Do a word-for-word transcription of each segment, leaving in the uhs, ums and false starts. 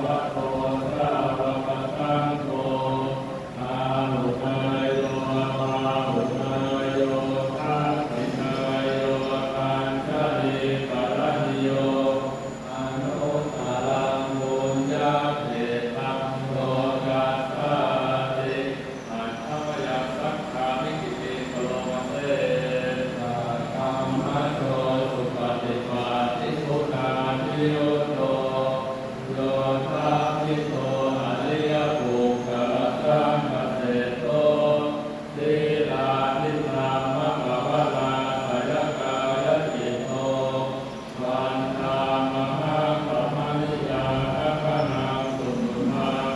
bhagavato sāvakasaṅgho, āhuneyyo pāhuneyyo dakkhiṇeyyo añjalikaraṇīyo, anuttaraṃ puññakkhettaṃ lokassāti. Handa mayaṃ saṅghābhigītito bhante. Saddhammajo supaṭipattiguṇādiyutto, yoṭṭhabbidho ariyapuggalasaṅghaseṭṭho, sīlādidhammapavarāsayakāyacittō, vandāmahaṃ kamaniyāgaṇaṃ sumudaṃ.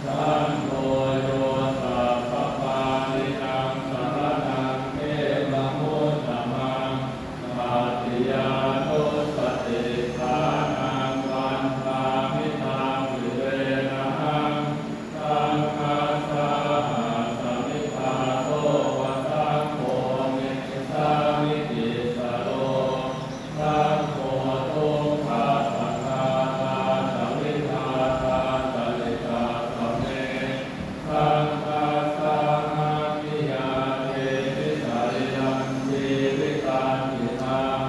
Saṅgho yo sabbapāṇīnaṃ saraṇaṃ khemamuttamaṃ, tatiyānussatiṭṭhānaṃ vandāmi taṃ sirenahaṃ. Saṅghassāhasmi dāso va saṅgho me sāmikissaro. Saṅgho dukkhassa ghātā ca vidhātā ca hitassa me. Saṅghassāhaṃ niyyādemi sarīrañjīvitañcidaṃ.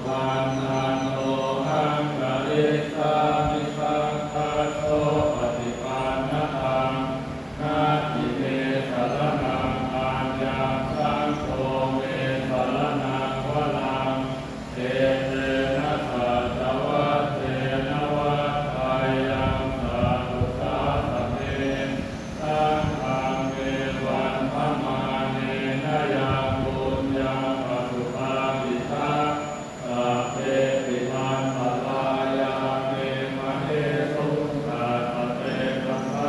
Vandantohaṃ karissāmi saṅghassopaṭipannataṃ. Natthi me saraṇaṃ aññaṃ, saṅgho me saraṇaṃ varaṃ. Etena saccavajjena vaḍḍheyyaṃ satthu sāsane. Saṅghaṃ me vandamānena yaṃ puññaṃ pasutaṃ idha, sabbepi antarāyā me māhesuṃ tassa tejasā.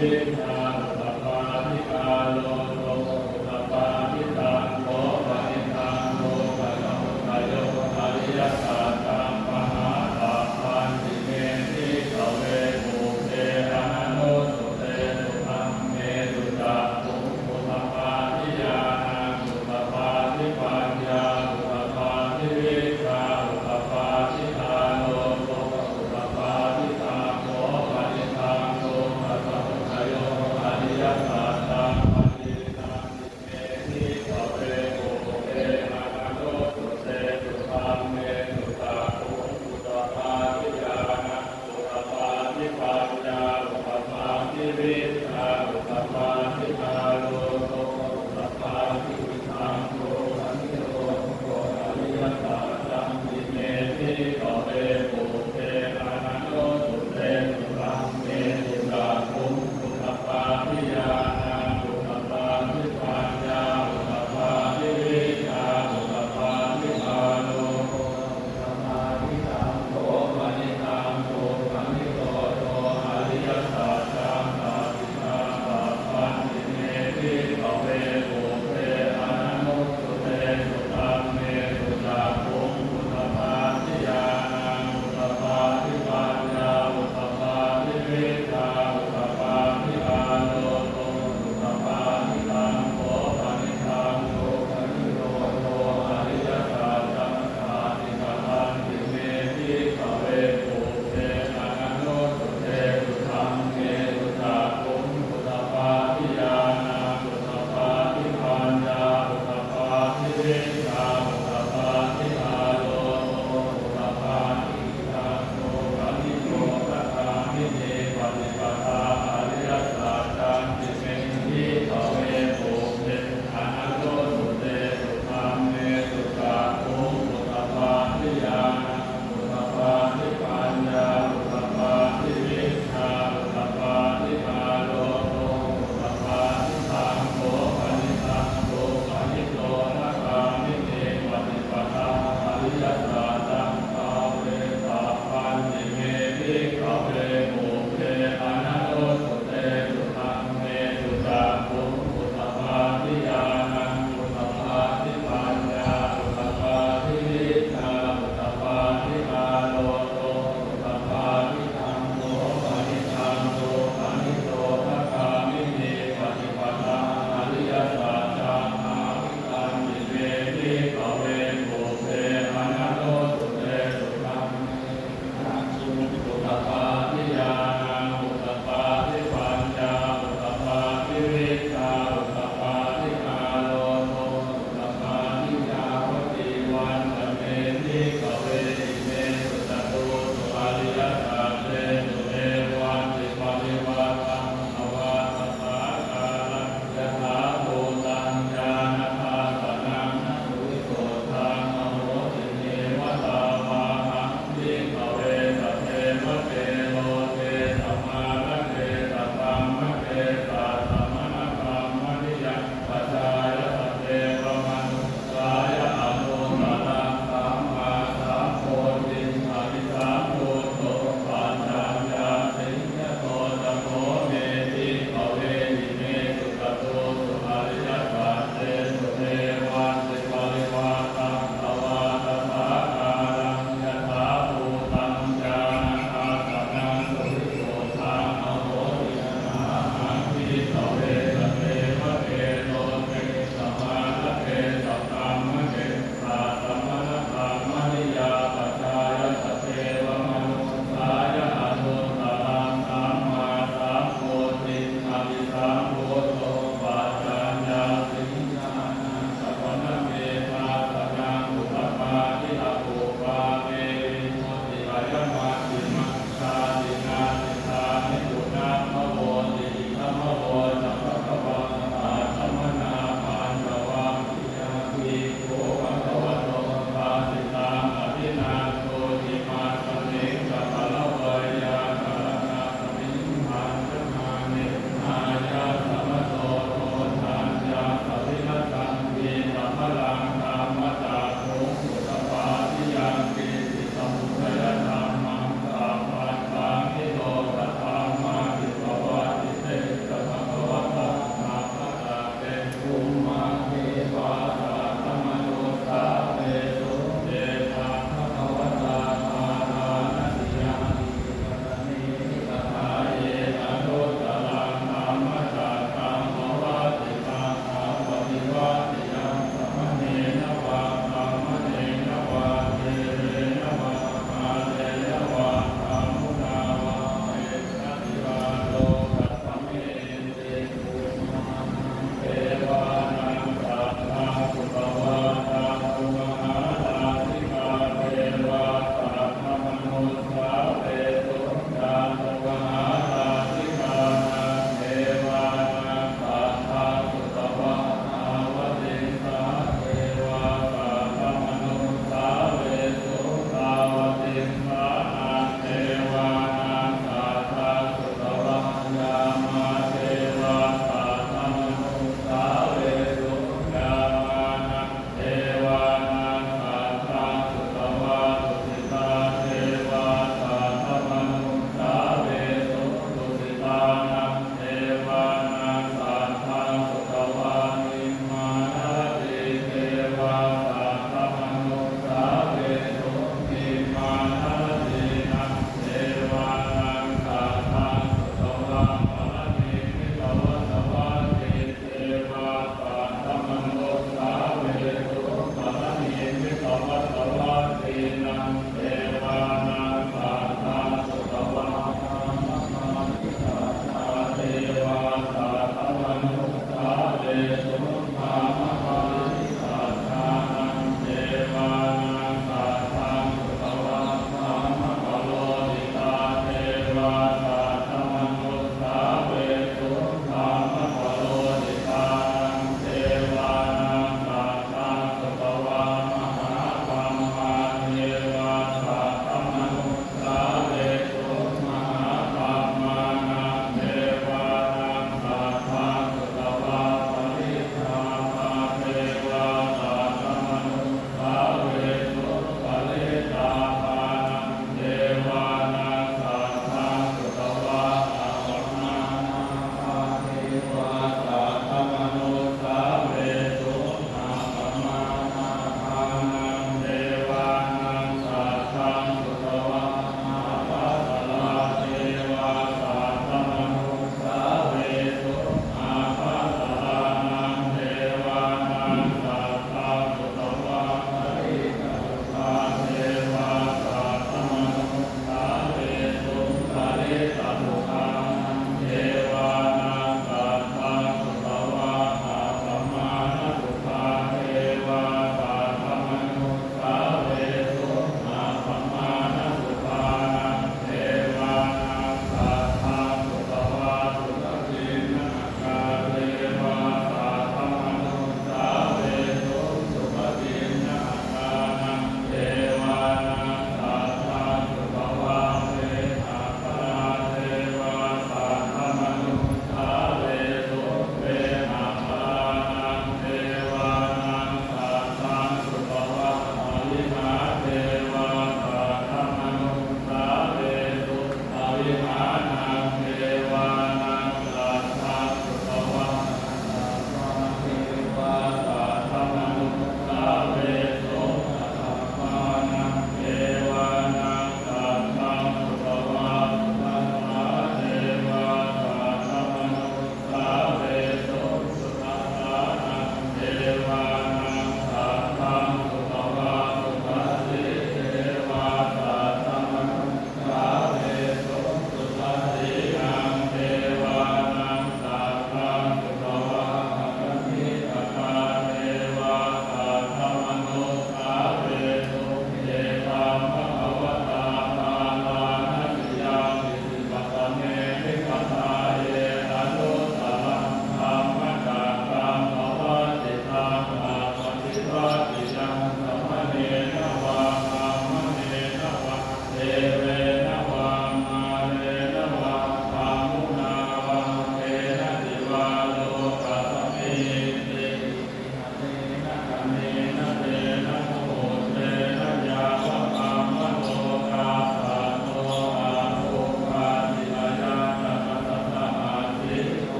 Vijjā udapādi āloko udapādi. Taṃ kho panidaṃ dukkhasamudayo ariyasaccaṃ pahātabbanti me bhikkhave pubbe ananussutesu dhammesu cakkhuṃ udapādi ñāṇaṃ udapādi paññā udapādi vijjā udapādi āloko udapādi. Taṃ kho panidaṃ dukkhasamudayo ariyasaccaṃ panidaṃ me bhikkhave pubbe ananussutesu dhammesu cakkhuṃ udapādi ñāṇaṃ udapādi paññā udapādi vijjā udapādi āloko udapādi. Idaṃ kho panirodho ariyasaccanti me bhikkhave pubbe ananussutesu dhammesu cakkhuṃ udapādi ñāṇaṃ udapādi paññā udapādi vijjā udapādi āloko udapādi. Taṃ kho panidaṃ dukkhanirodho ariyasaccaṃ pattipattaṃ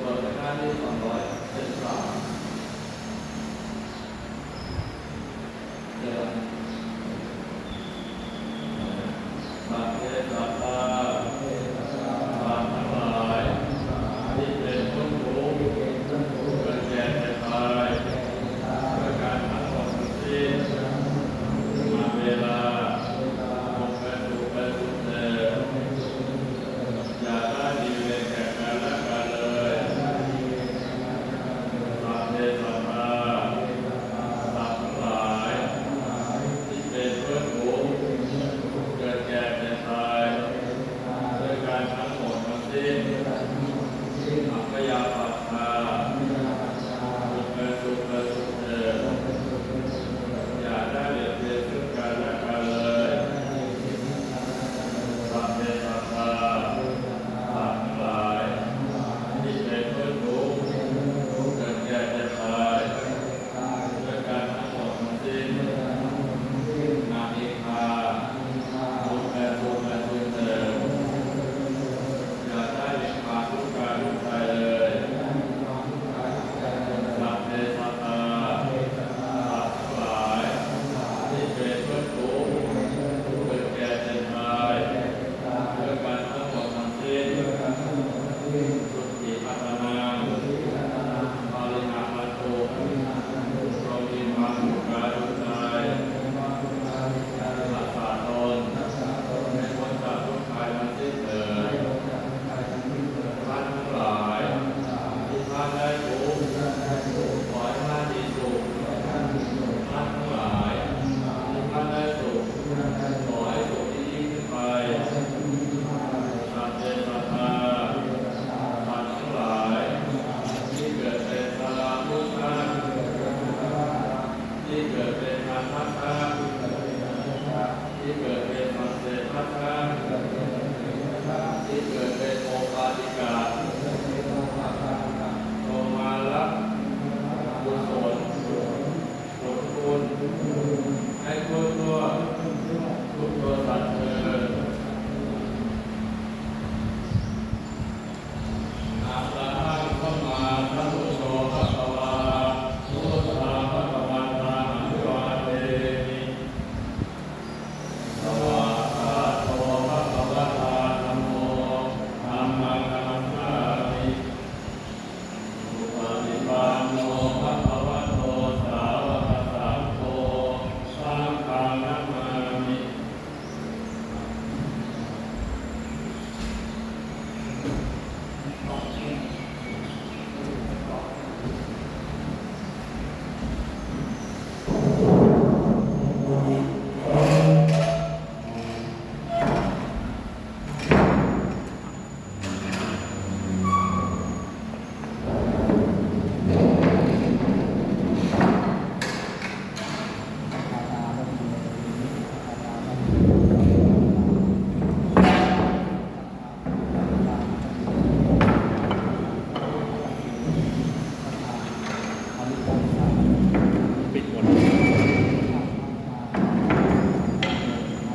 หน้าที่สองร้อยเจ็ดสิบสาม เจอแล้ว สัพเพสัตตา สัตว์ทั้งหลาย ที่เป็นต้นทุกข์ เกิดแก่เจ็บตาย ด้วยกันทั้งหมดทั้งสิ้น ณ เวลา จงเป็นสุขเป็นสุขเถิด อย่าได้มีเวรแก่กันและกันเลย สัพเพสัตตา สัตว์ทั้งหลาย ที่เป็นเพื่อนฝูง เกิดแก่เจ็บตาย ด้วยกันทั้งหมดทั้งสิ้น อัพยาปัชชา จงเป็นสุขเป็นสุขเถิด อย่าได้เบียดเบียนซึ่งกันและกันเลย สัพเพสัตตา สัตว์ทั้งหลาย ที่เป็นเพื่อนทุกข์ เกิดแก่เจ็บตาย ด้วยกันทั้งหมดทั้งสิ้น ณ เอคา จงเป็นสุขเป็นสุขเถิด อย่าได้มีความทุกข์กายทุกข์ใจเลย สัพเพสัตตา สัตว์ทั้งหลาย ที่เป็นเพื่อนทุกข์ เกิดแก่เจ็บตาย ด้วยกันทั้งหมดทั้งสิ้น สุขีอัตตานัง ปริหารันตุ จงมีความสุขกายสุขใจ รักษาตน ให้พ้นจากทุกข์ภัยทั้งสิ้นเถิด ท่านทั้งหลาย ที่ท่านได้ป